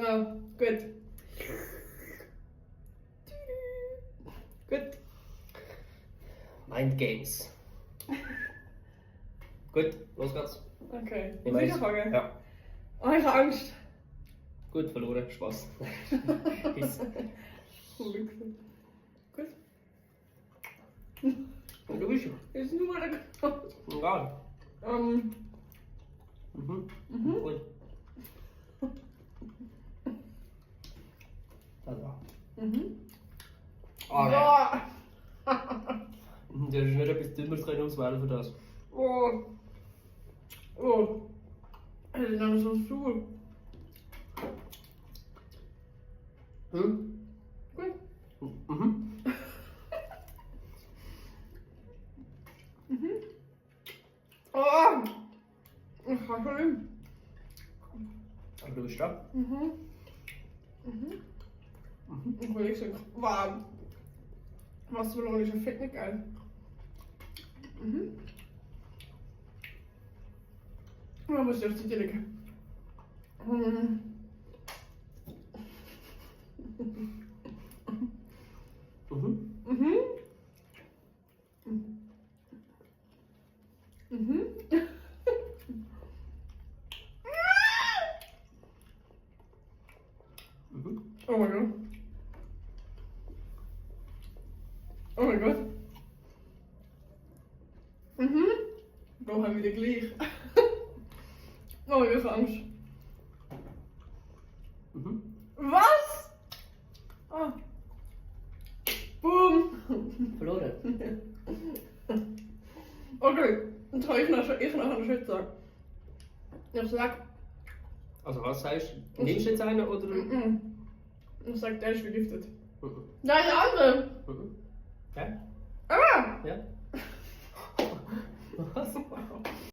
Ja, gut. Gut. Mind Games. Gut, los geht's. Okay. Ich Muss ich weiß. anfangen? Ja. Oh, ich habe Angst. Gut, verloren. Spaß. Peace. Gut. Und du bist ja. Ist nur eine Egal. Mhm. Gut. Also. Ah, Ja. du hast nicht etwas Dümmeres können auswählen für das. Oh. Oh. Das ist alles so sauer. Hm? Gut. Mhm. Oh. Ich kann schon nicht. Aber du bist da. Ich will nicht sagen, wow. Wassermelone ist ja fett nicht geil. Man muss ja auf die legen. Oh mein Gott. Oh mein Gott. Bro, haben wir wieder gleich. Oh, ich habe Angst. Was? Oh. Boom. Verloren. Okay, jetzt kann ich noch einen Schritt sagen. Ich sag, Also was sagst du? Nimmst du jetzt einen oder? ich sag, der ist vergiftet. Mhm. Nein, der andere. Mhm. Ja? Aber, Ja?